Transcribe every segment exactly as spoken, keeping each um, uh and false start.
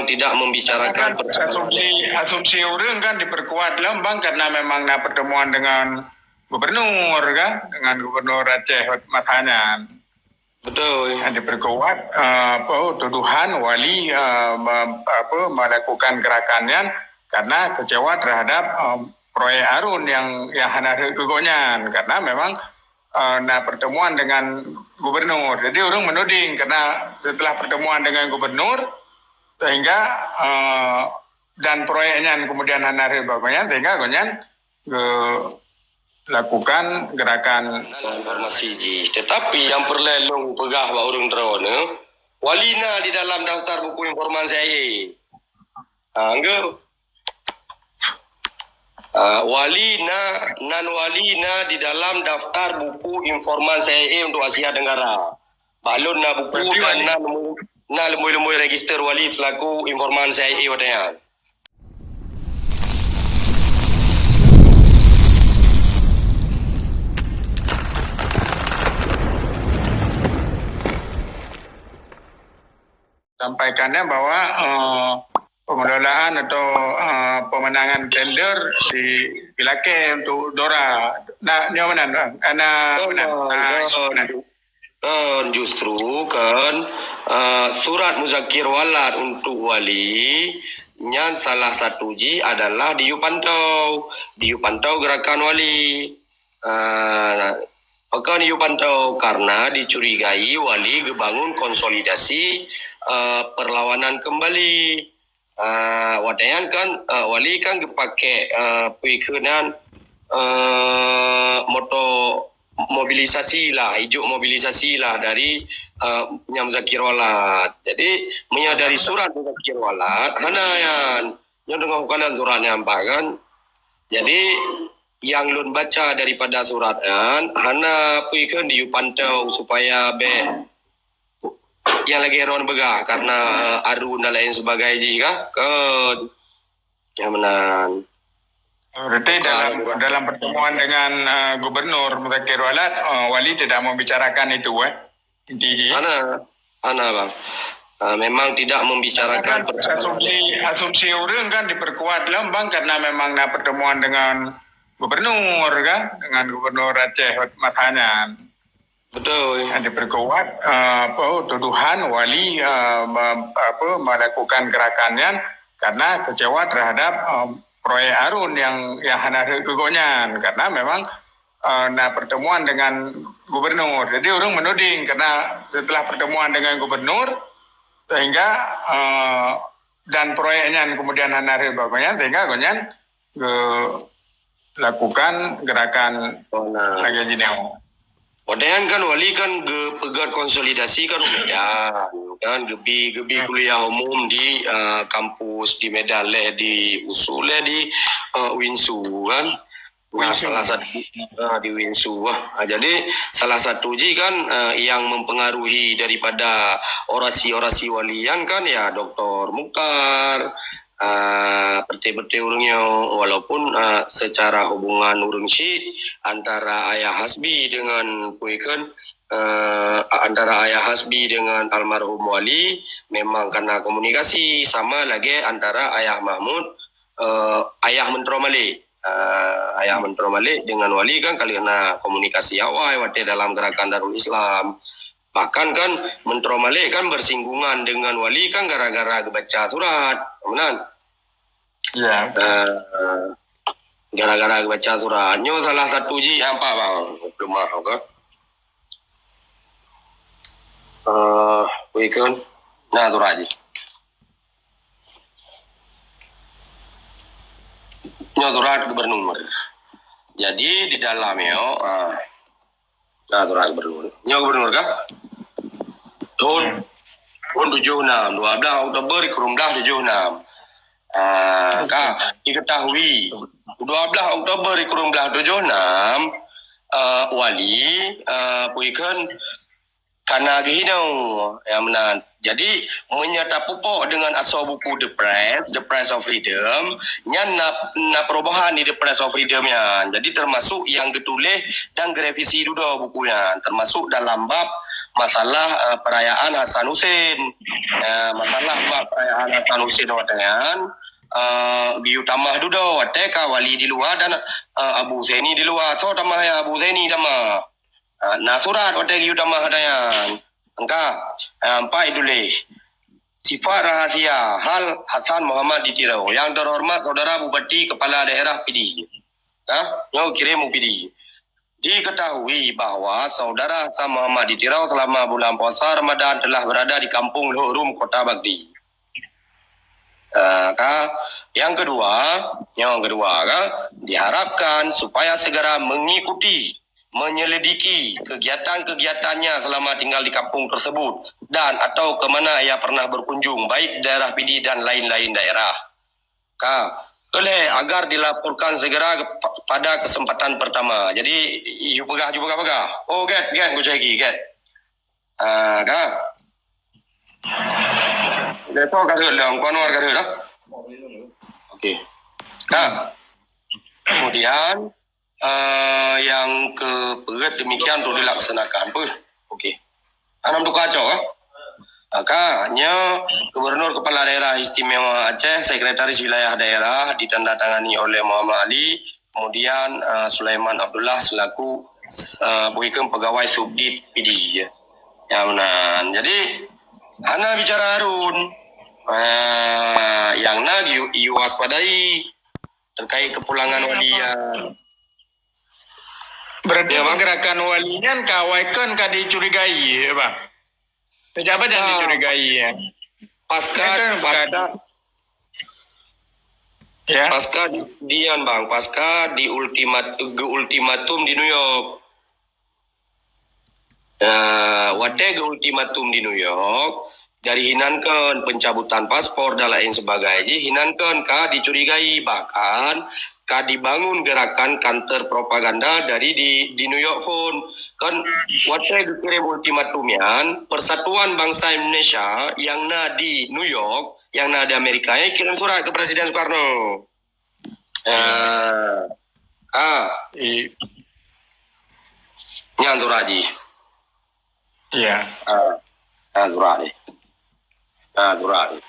tidak membicarakan. Karena kan asumsi, asumsi ureuëng kan diperkuat lom bang karena memang na pertemuan dengan gubernur kan, dengan gubernur Aceh masa nyan. Betul. Yang diperkuat uh, apa tuduhan wali uh, apa melakukan gerakan nyan karena kecewa terhadap uh, proyek Arun yang yang hana rhot keu gobnyan karena memang uh, na pertemuan dengan gubernur. Jadi ureuëng menuding karena setelah pertemuan dengan gubernur sehingga uh, dan proyek nyan kemudian hana rhot bak gobnyan sehingga gobnyan ke lakukan gerakan. Informasi jih. Tetapi yang peureulée lôn peugah bak ureuëng droeneuh, wali na di dalam daftar buku informan C I A. Ha, enggak. Uh, wali na, nan wali na di dalam daftar buku informan C I A untuk Asia Tenggara. Bak lôn na buku dan na leumboi-leumboi register wali selaku informan C I A watée nyan. Sampaikannya bahwa uh, pengelolaan atau uh, pemenangan tender di dilakée untuk Dora. Nah, nyoe meunan, Bang. Ana meunan. Ah, isu meunan. Kan justru kan uh, surat muzakir walat untuk wali nyan salah satu jih adalah diyue pantau, diyue pantau gerakan wali. Uh, Pakon yue pantau karena dicurigai wali geubangun konsolidasi uh, perlawanan kembali. Uh, watée nyan kan uh, wali kan geupakai uh, peue kheun nyan uh, moto mobilisasi lah, ijok mobilisasi lah dari uh, nyang muzakir walat. Jadi meunyoe dari surat muzakir walat hana nyan. Nyoe deungoe bukan surat nyang empat kan. Jadi yang lôn baca daripada surat nyan hana peue kheun diyue pantau supaya bék yang lagée droen peugah karena uh, Arun dan lain sebagainya jih kah? Kan. Nyang meunan. Berarti dalam dalam pertemuan dengan uh, gubernur Muzakir Walat, uh, wali tidak membicarakan itu eh. Inti jih. Hana, hana bang. Uh, memang tidak membicarakan. Asumsi asumsi ureuëng kan diperkuat lom bang karena memang na pertemuan dengan gubernur kan, dengan gubernur Aceh masa nyan. Betul. Yang diperkuat uh, apa tuduhan wali uh, apa melakukan gerakan nyan karena kecewa terhadap uh, proyek Arun yang yang hana rhot keu gobnyan karena memang uh, na pertemuan dengan gubernur. Jadi ureuëng menuding karena setelah pertemuan dengan gubernur sehingga uh, dan proyek nyan kemudian hana rhot bak gobnyan sehingga gobnyan ke lakukan gerakan oh, nah. Lagée jinoe. Padahai kan wali kan geupeugét konsolidasi kan Medan kan gebi gebi hmm. Kuliah umum di uh, kampus di Medan leh di usu leh di uh, Winsu kan. Nah, salah satu uh, di Winsu. Uh, jadi salah satu ji kan uh, yang mempengaruhi daripada orasi-orasi walian kan ya Doktor Mukhtar, uh, perte-perte ureuëng nyoe walaupun uh, secara hubungan ureuëng syik antara ayah Hasbi dengan Kuikon uh, antara ayah Hasbi dengan almarhum Wali memang karena komunikasi sama lagi antara ayah Mahmud uh, ayah Menteri Malik uh, ayah Menteri Malik dengan Wali kan kali na komunikasi awai watée dalam gerakan Darul Islam. Bahkan kan Menteri Malik kan bersinggungan dengan Wali kan gara-gara gebaca surat. Benar? Ya. Uh, gara-gara gebaca surat. Nyoe salah satu ji apa bang? Lemah ke? Uh, Wikun. Nah, surat ji. Nyoe surat gubernur. Jadi di dalam nyoe, uh, Nah, surat gubernur. Nyoe gubernur kah? Tahun tahun tujuh enam, dua belas Oktober kurang belas tujuh enam. Ah, kah diketahui dua belas Oktober kurang belas tujuh enam uh, wali uh, Puikon kana geuhino yang meunan. Jadi meunyoe tapupok dengan asoe buku The Press, The Press of Freedom, nyan na, na perubahan di The Press of Freedom nyan. Jadi termasuk yang geutuléh dan geurevisi dudoe buku nyan, termasuk dalam bab masalah, eh, perayaan Hasan Husein. Eh, masalah bak perayaan Hasan Husein watée nyan, eh, geuyue tamah dudoe watée ka wali di luwa dan, eh, Abu Husaini di luwa. Soe tamah ya Abu Husaini tamah? Ah, na surat watée geuyue tamah ata nyan. Engka, ah, empat ituléh. Sifat rahasia hal Hasan Muhammad di Tiro. Yang terhormat Saudara Bupati Kepala Daerah Pidie. Ha? Nyoe kirém u Pidie. Diketahui bahwa Saudara Hasan Muhammad di Tiro selama bulan puasa Ramadan telah berada di Kampung Lhok Rum, Kota Bakti. Ah, ka. Yang kedua, yang kedua, ka, diharapkan supaya segera mengikuti, menyelidiki kegiatan-kegiatannya selama tinggal di kampung tersebut dan atau ke mana ia pernah berkunjung, baik daerah Pidie dan lain-lain daerah. Ka. Oleh agar dilaporkan segera ke-, pa-, pada kesempatan pertama. Jadi, yue peugah, yue peugah-peugah. Oh, get, get, Gus Syahiki, get. Ah, ka. Dah tahu ka rhot dah, Ungku Anwar ka rhot dah. Okey. Ka. Kemudian, eh, yang ke peuet demikian untuk dilaksanakan. Apa? Okey. Hana meutuka cok, eh? Ah, ka, nyoe Gubernur Kepala Daerah Istimewa Aceh, Sekretaris Wilayah Daerah ditandatangani oleh Muhammad Ali, kemudian, eh, Sulaiman Abdullah selaku, eh, bukan pegawai Subdit Pidie. Ya, meunan. Jadi, hana bicara Harun. Ah, yang na yue, yue waspadai terkait kepulangan wali ya. Berarti Ya, Bang. Pergerakan wali nyan ka awai kon ka dicurigai, ya, Bang? Sejak apa jangan Ah. dicurigai, ya? Pasca, Ya, kan, pasca, kan. Ya. Pasca di, dian, Bang, pasca di ultimat-, ge-ultimatum di New York. Eh, watée ge-ultimatum di New York, dari hinan kon pencabutan paspor dan lain sebagainya, hinan kon ka dicurigai, bahkan ka dibangun gerakan kantor propaganda dari di, di New York phon. Kon watée geukirém ultimatum nyan, Persatuan Bangsa Indonesia yang na di New York, yang na di Amerika, eh, kirim surat ke Presiden Soekarno. Ah. Ah. I- Nyan surat jih. Ya. Ah. Ah, surat jih. Ah, surat jih.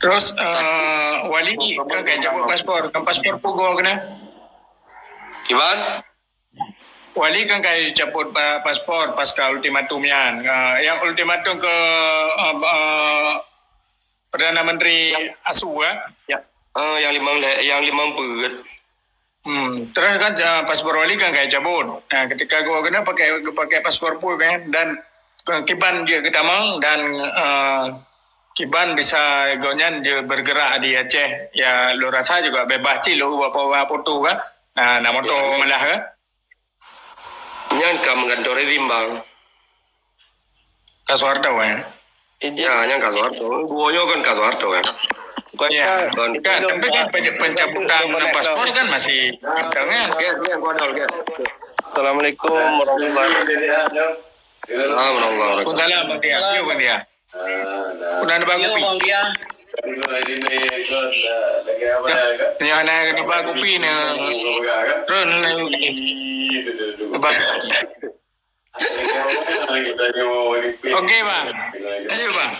Terus, eh, wali kan kai cabut paspor. Kan paspor peue geuwoe keunan? Kiban? Wali kan kai cabut pa-, paspor pasca ultimatum nyan. Ah, yang ultimatum ke, ah, ah, Perdana Menteri Ya. ASEAN, eh? Ya. Ah, yang limong le-, yang limong peuet. Hmm, terus kan, ah, paspor wali kan kai cabut. Nah, ketika geuwoe keunan pakai, pakai paspor peue kan, dan, eh, kiban jeuet geutamong dan, eh, kiban bisa gobnyan jeuet bergerak di Aceh. Ya, lôn rasa juga bebas cit lôn bawa, bawa foto kan. Nah, na moto Ya. malah kan. Nyan ka meugantoe rezim, Bang. Ka Soeharto, eh? Ya, nyan ka Soeharto. Geuwoe nyoe kan ka Soeharto, kan? Bukan Ya. ka, bukan. Kan, tapi kan pen-, pencabutan paspor kan masih kencang, kan? Oke, oke, gua dah, oke. Assalamualaikum warahmatullahi wabarakatuh. Waalaikumsalam, Bang Tia. Ya, Bang Tia. Udah ada baru Yo, pi. Bang Tia. Ya, ni ada baru pi ni. Terus ni. Bang. Okey, Bang. Ayo, Bang.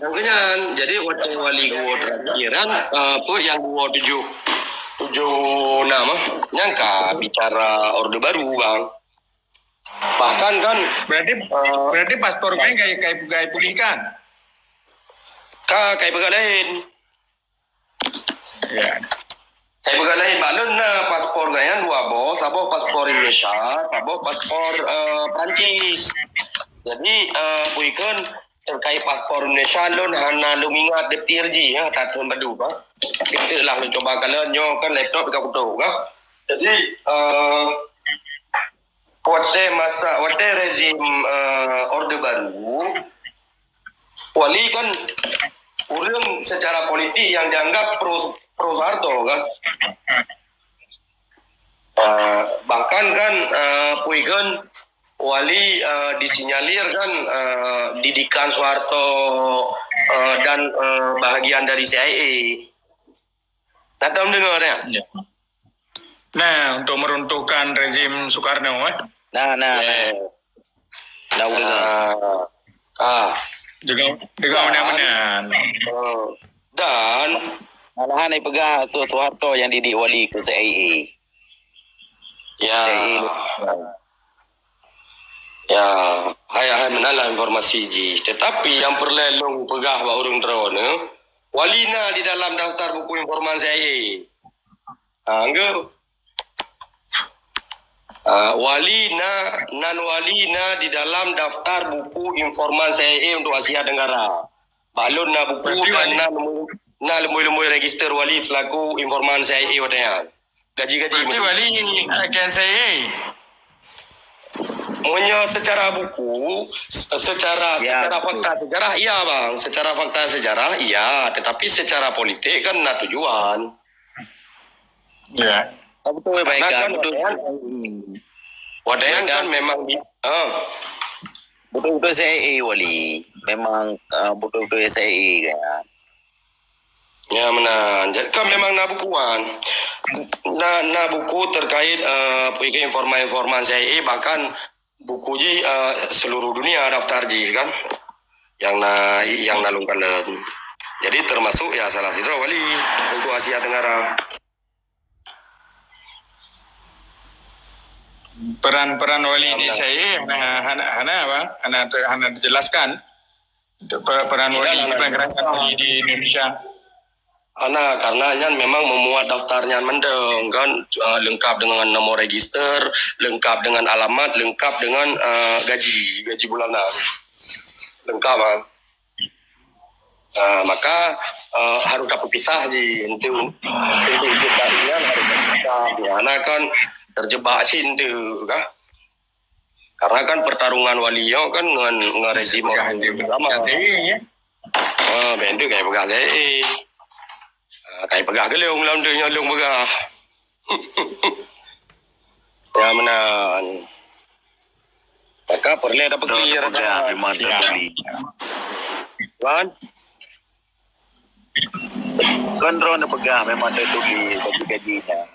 Makanya, jadi watée wali geuwoe terakhir kan, eh, apa yang geuwoe tujuh, tujuh enam, eh, nyang ka bicara Orde Baru, Bang. Bahkan kan, Berarti, eh, berarti paspor kan kai, kai, kai pulihkan? Ka, kai peugah lain. Ya. Tapi bukan lain, bak lôn na paspor gobnyan dua boh, saboh paspor Indonesia, saboh paspor, eh, Perancis. Jadi, eh, bukan terkait paspor Indonesia, lôn hana lôn ingat detail jih, ya, that thon padum, ha. Kita lah lôn cuba kalau nyoe kan laptop ka putôh, ha. Jadi, eh, Watée masa, watée rezim, eh, Orde Baru, wali kan ureuëng secara politik yang dianggap pro, pro Soeharto kan. Eh, bahkan kan, eh, pui kan wali, eh, disinyalir kan, eh, didikan Soeharto, eh, dan, eh, bahagian dari C I A. Nah, tom deungoe, ya? Ya. Nah, untuk meruntuhkan rezim Soekarno, eh. Nah, nah, nah. Nah, udah. Ah. Ah. Deungon, deungon meunan-meunan. Oh. Dan malahan ipeugah Su-, Soeharto nyang didik wali keu C I A. Ya. C I A. Ya, hai, hai meunan lah informasi jih. Tetapi nyang peureulée lôn peugah bak ureuëng droeneuh, wali na di dalam daftar buku informan C I A. Ha, enggak. Ah, wali na, nan wali na di dalam daftar buku informan C I A untuk Asia Tenggara. Bak lôn na buku dan na leumui, na leumui-leumui register wali selaku informan C I A watée nyan. Gaji-gaji. Berarti wali agen C I A? Meunyoe secara buku, secara, ya, secara fakta sejarah, iya, bang. Secara fakta sejarah, iya. Tetapi secara politik kan na tujuan. Ya. Betul, baik, karena kan betul. Watée nyan kan memang di, ah. Betul-betul C I A wali. Memang, ah, betul-betul C I A kan. Ya, meunan. Jadi kan memang na bukuan. Na, na buku terkait, eh, informan-informan C I A, bahkan buku jih, eh, seluruh dunia daftar jih kan. Yang na, yang na lôn kalon. Jadi termasuk ya salah sidroe wali untuk Asia Tenggara. Peran-peran wali di C I A hana, hana, hana, bang, hana ter-, hana dijelaskan. Untuk pe-, peran wali, peran gerakan wali di Indonesia. Hana, karena nyan memang memuat daftar nyan mantong kan, eh, lengkap dengan nomor register, lengkap dengan alamat, lengkap dengan, eh, gaji, gaji bulanan. Lengkap, ah. Ah, maka, eh, harus tapeupisah ji untuk, untuk, untuk tadi nyan harus tapeupisah. Karena kan terjebak cit enteuk kah. Karena kan pertarungan wali nyoe kan ngon, ngon rezim ulama. Ah, bèk enteuk kai peugah C I A. Ah, kai peugah geulong lam tu nyoe lôn peugah. Ya, meunan. Maka peureulèe tapeuclear. Droeneuh peugah memang tatuli. Wan? Kon droeneuh peugah memang tatuli gaji-gaji nyan.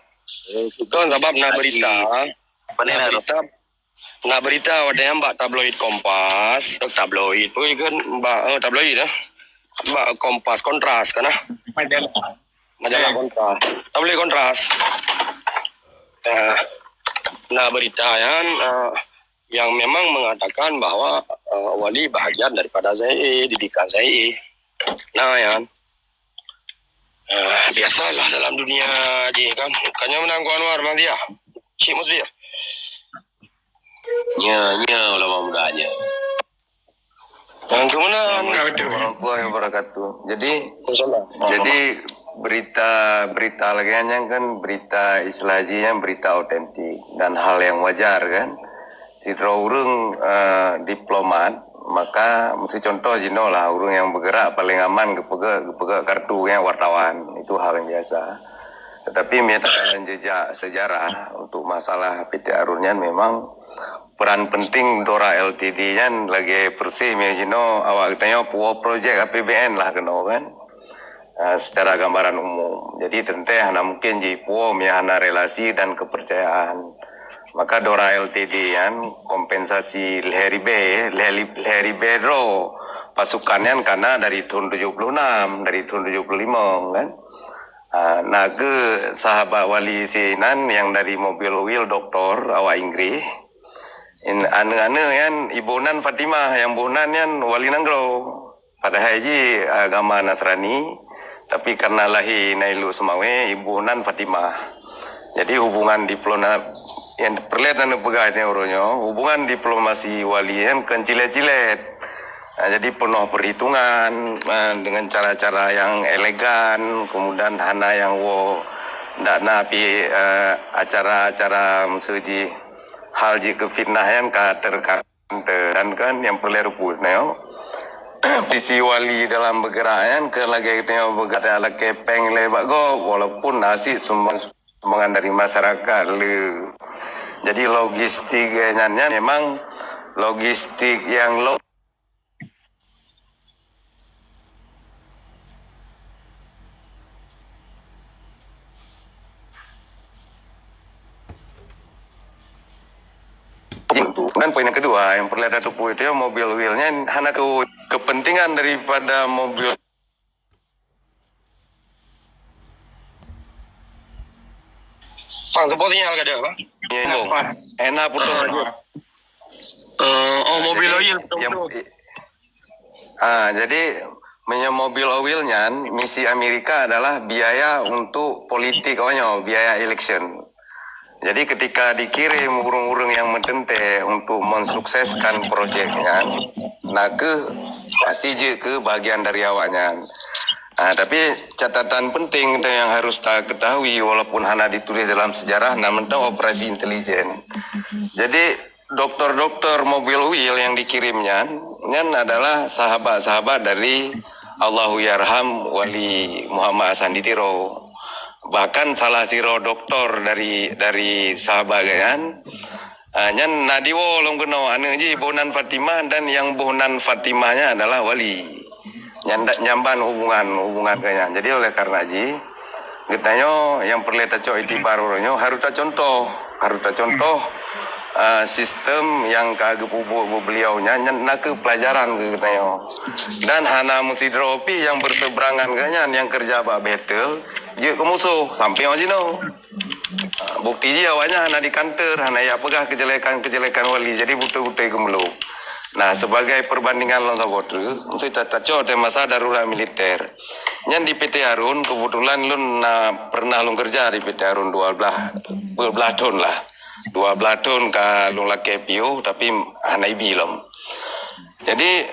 Kon sabab na berita. Pane na berita. Na berita watèe nyan bak tabloid Kompas, eh, tabloid pun kan, bak, eh, tabloid dah. Bak Kompas, Kontras kan ah. Majalah. Majalah Kontras. Tabloid Kontras. Nah, na berita nyan, eh, yang memang mengatakan bahwa, eh, wali bahagian daripada C I A, didikan C I A. Nah, nyan. Ah, biasalah dalam dunia jih kan. Bukannya menang Anwar Bang Diah. Cik Musbir. Nya, nya ulama muda nya. Yang kemana? Assalamualaikum warahmatullahi wabarakatuh. Jadi, jadi berita, berita lagèe nyan kan berita istilah jih nyan berita otentik dan hal yang wajar kan. Sidroe ureueng, eh, diplomat, maka meusti contoh jinoe lah ureueng nyang bergerak paling aman geupeugèt, geupeugèt kartu nyan wartawan. Itu hal yang biasa. Tetapi meunyo takalon jejak sejarah untuk masalah P T Arun nyan memang peran penting Dora L T D nyan lagèe persis meunyo jinoe awak geutanyoe puwoe projek A P B N lah keunoe kan. Ah, secara gambaran umum. Jadi teuntèe hana mungkin jipuwoe meunyo hana relasi dan kepercayaan. Maka Dora L T D nyan kompensasi lhèe ribèe, lhèe li-, lhèe ribèe droe pasukan nyan kana dari thôn tujoh puluh enam, dari thôn tujoh puluh lima kan. Ah, na kheueh sahabat wali sinan nyang dari Mobile Oil doktor awak Inggris. In-, aneuk-aneuk nyan iboh nan Fatimah, nyang boh nan nyan wali nanggroe. Padahai jih agama Nasrani, tapi karena lahé na i Lhokseumawe, iboh nan Fatimah. Jadi hubungan diploma-, nyang peureulèe taneuk peugah nyoe uroe nyoe, hubungan diplomasi wali nyan kon cilet-cilet. Ha, jadi peunoh perhitungan, ha, dengan cara-cara yang elegan, kemudian hana nyang woe, ndak na pih, eh, acara-acara meuseujih hal jih keu fitnah nyan ka terka-, Teuh, dan kan nyang peureulèe rumput nyoe, visi wali dalam bergerak nyan keu lagèe tanyoe bergerak lakèe pèng lé bak gob, walaupun na cit sumbangan, sumbangan dari masyarakat le. Jadi logistik nyan, nyan memang logistik nyang lo- Dan poin yang kedua, yang perlu tateupeue itu, ya, mobil wheel nyan hana ke-, kepentingan daripada mobil. Bang, sebuah sinyal ka ada, Bang? Ya, nyambung. Kenapa? Enak putus. Ah, ya. Eh, oh, mobil. Jadi, oil, betul, yang, betul. Ah, jadi, meunyoe mobil oil nyan, misi Amerika adalah biaya untuk politik awaknyoe, biaya election. Jadi, ketika dikirim ureuëng-ureuëng nyang meuteuntée untuk mensukseskan projek nyan, na kheueh pasti jeuet keu bagian dari awaknyan. Ah, tapi catatan penting nyang harus taketahui, walaupun hana ditulis dalam sejarah, na mantong operasi intelijen. Jadi, doktor-doktor mobil oil yang dikirim nyan, nyan adalah sahabat-sahabat dari Allahu yarham Wali Muhammad Hasan di Tiro. Bahkan salah sidroe doktor dari, dari sahabat nyan, ah, nyan na diwoe lom keunoe aneuk jih boh nan Fatimah, dan nyang boh nan Fatimah nyan adalah Wali. Nyan da-, nyamban hubungan, hubungan keu nyan. Jadi, oleh karena jih, geutanyoe nyang peureulée tacok iktibar uroe nyoe harôh tacontoh, harôh tacontoh, ah, sistem nyang ka geupeubuet beu-, beliau nyan, nyan na kheueh peulajaran keu geutanyoe. Dan hana meusidroe pih nyang beuseuberangan keu nyan, nyang keureuja bak Bethel, jeuet keu musoh, sampoe jinoe. Ah, bukti jih awaknyan hana di kantor, hana jak peugah keujelekan-keujelekan Wali, jadi beutôi-beutôi geumeulôk. Nah, sebagai perbandingan lom saboh treuk, meuseuti ta-, tacok di masa darurat militer. Nyan di P T Harun, keubeutulan lôn na pernah lôn keureuja di P T Harun dua blaih, dua blaih thon lah. Dua blaih thon ka lôn lakée piôh, tapi hana ibi lom. Jadi,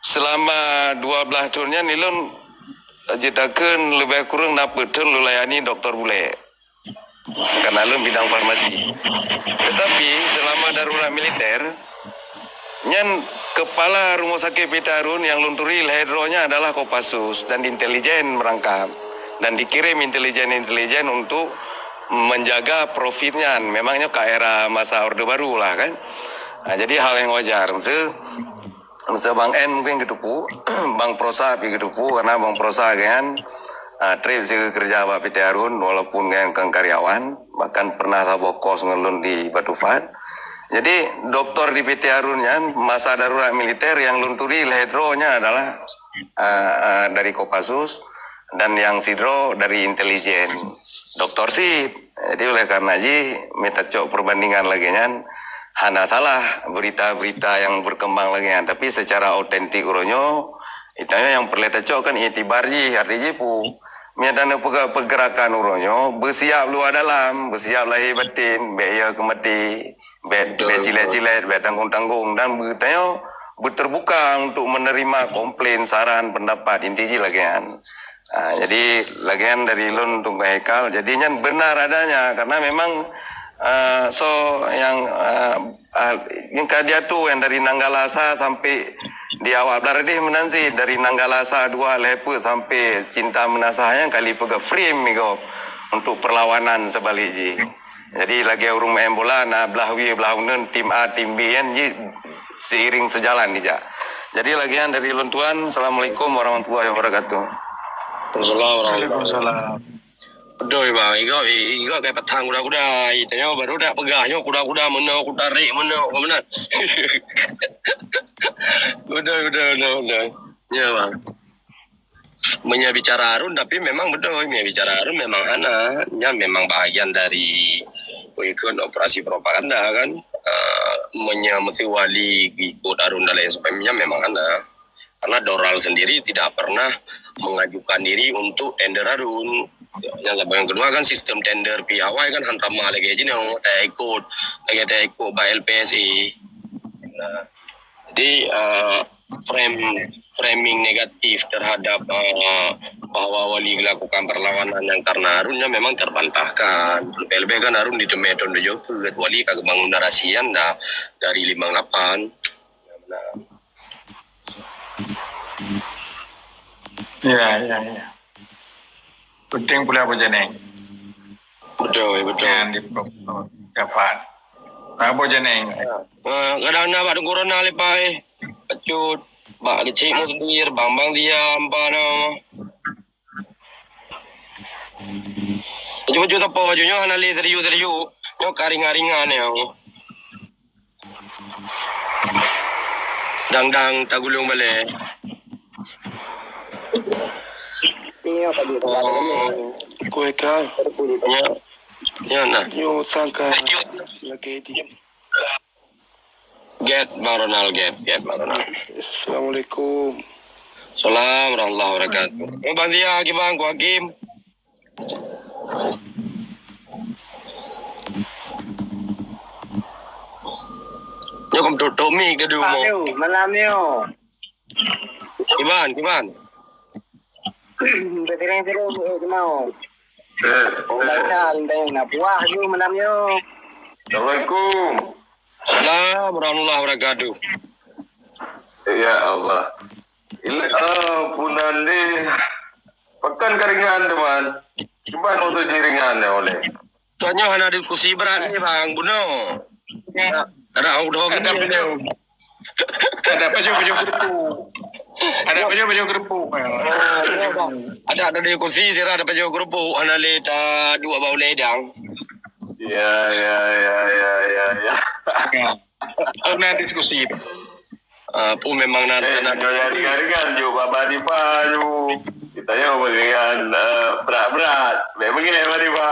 seulama dua blaih thon nyan, ilôn, eh, jeuet takheun leubeh kureueng na peuet thon lôn layani doktor bulek. Karena lôn bidang farmasi. Tetapi, seulama darurat militer, nyan keupala rumoh sakét P T Harun nyang lôn turi lhée droe nyan adalah Kopassus dan intelijen meurangkap. Dan dikirim intelijen-intelijen untuk menjaga profit nyan. Memang nyoe ka era masa Orde Baru lah kan. Ha, jadi hal nyang wajar. Meuseu Meuseu Bang En mungkin geuteupeue, Bang Prosa pih geuteupeue, karena Bang Prosa geuhnyan, ah, trép sigoe keureuja bak P T Harun, walaupun geuhnyan kon karyawan, bahkan pernah saboh kos ngon lôn di Batu Phat. Jadi, doktor di P T Harun nyan, masa darurat militer nyang lôn turi lhée droe nyan adalah, ah, ah, dari Kopassus dan nyang sidroe dari intelijen. Doktor Sid. Jadi, oleh karena jih, meutacok perbandingan lagée nyan, hana salah berita-berita nyang berkembang lagée nyan. Tapi secara otentik uroe nyoe, itanyoe nyang peureulée tacok kan iktibar jih, arti jih peue. Meunyo taneuk peugah pergerakan uroe nyoe, beusiap luwa dalam, beusiap lahé baten, bék yo keu maté, bék, bék cilet-cilet, bék tanggong-tanggong, dan beutanyoe beuteubuka untuk menerima komplain, saran, pendapat, inti jih lagée nyan. Ah, jadi, lagée nyan dari lôn Teungku Haikal. Jadi, nyan benar adanya, karena memang, ah, soe nyang, ah, ah, nyang ka diatur nyang dari Nanggala Sa sampai di awak Blah Reudeh meunan cit, dari Nanggala Sa dua lhée peuet sampai Cinta Meunasah nyan ka lheueh peugah frame migob untuk perlawanan seubalik jih. Jadi, lagée ureuëng main bola, na blah wie, blah uneuen, tim A, tim B, kan, ji seiring seujalan dijak. Jadi, lagée nyan dari lôn tuan, Assalamualaikum warahmatullahi wabarakatuh. Waalaikumsalam warahmatullahi wabarakatuh. Beutôi, Bang. Igob, igob kayak patang kuda-kuda. Itanyoe baru dak peugah nyoe kuda-kuda meunoe, kuda rek meunoe, ka meunan. Beutôi, beutôi, beutôi, beutôi. Ya, Bang. Meunyoe bicara Harun, tapi memang beutôi, meunyoe bicara Harun memang hana. Nyan memang bahagian dari pengikut operasi propaganda kan. Eh, meunyoe meusti Wali ikut Harun dan lain sebagainya memang hana. Karena Doral sendiri tidak pernah mengajukan diri untuk tender Harun. Yang kedua kan sistem tender pih awai kan hantam lagée jinoe, tak ikut, lagée tak ikut bak L P S A. Nah, Jadi, eh, frame, framing negatif terhadap, eh, bahwa Wali melakukan perlawanan yang karena Harun nyan memang terbantahkan. Lebih-lebih kan Harun diteumé thon tujoh peuet, Wali ka geubangun narasi nyan dah dari limong lapan. Nah. Ya, ya, ya. Penting pula Abu Janeng. Beutôi, beutôi. Nyan di dapat. Abu Janeng. Eh, kadang na bak Teungku Ronald leupah, eh. Pecut, bak Keuchik Musdir, Bang Bang Zia, ampa na. Pecut-pecut sapo baju nyoe hana lé serius-serius. Nyoe ka ringan-ringan nyoe. Dang-dang tagulong balè. Nyoe ka jeuet. Oh. Kue kal. Nyoe. Nyoe nah. Nyoe sangka lagèe di. Get Bang Ronald, get, get Bang Ronald. Assalamualaikum. Salam warahmatullahi wabarakatuh. Oh, Bang Zia, kiban ku Hakim. Nyoe kum tutup mic dia di rumoh. Aduh, malam nyoe. Kiban, kiban. Beuteuring-teuring, eh, keunoe. Eh, oh, eh. Baiklah, lintang na puah ju malam nyoe. Assalamualaikum. Salam warahmatullahi wabarakatuh. Ya Allah. Ini, ah, punan di pekan keringan, teman. Cuba untuk jiringan ya oleh. Tanyoe hana diskusi brat ni, Bang, bunoe. Ya. Ada udah ada gini. Ada pajoh-pajoh keurupuk. Ada pajoh-pajoh keurupuk. Oh, ya, Bang. Ada, ada diskusi sira ada pajoh keurupuk, hana lé ta duek bak ulèe dang. Ya, ya, ya, ya, ya. Ya. Ada diskusi. Ah, pun memang na, eh, na, nyoe nyang ringan-ringan ju, baba dipa ju. Kita nyoe ringan, eh, berat-berat. Bèk beungèh baba dipa.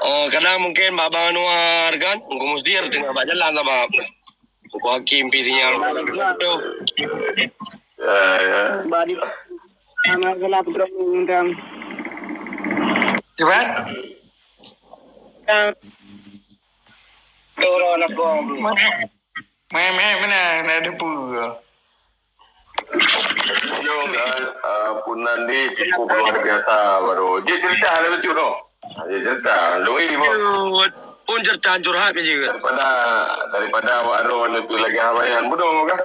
Oh, kadang mungkin baba Anwar kan, Teungku Musdir tengah bak jalan sabab. Teungku Hakim pi sinyal. Ya, ya. Baba dipa. Sama salah putra undang. Cuba? Turun aku. Meh, meh, meh, meunan, na debu. Yo, kan, ah, punan di cukup luar biasa baru. Jeuet cerita lah betul tu. Jeuet cerita. Lui, pun cerita curhat je. Daripada, daripada awak Ron itu lagi hawaian. Betul kan?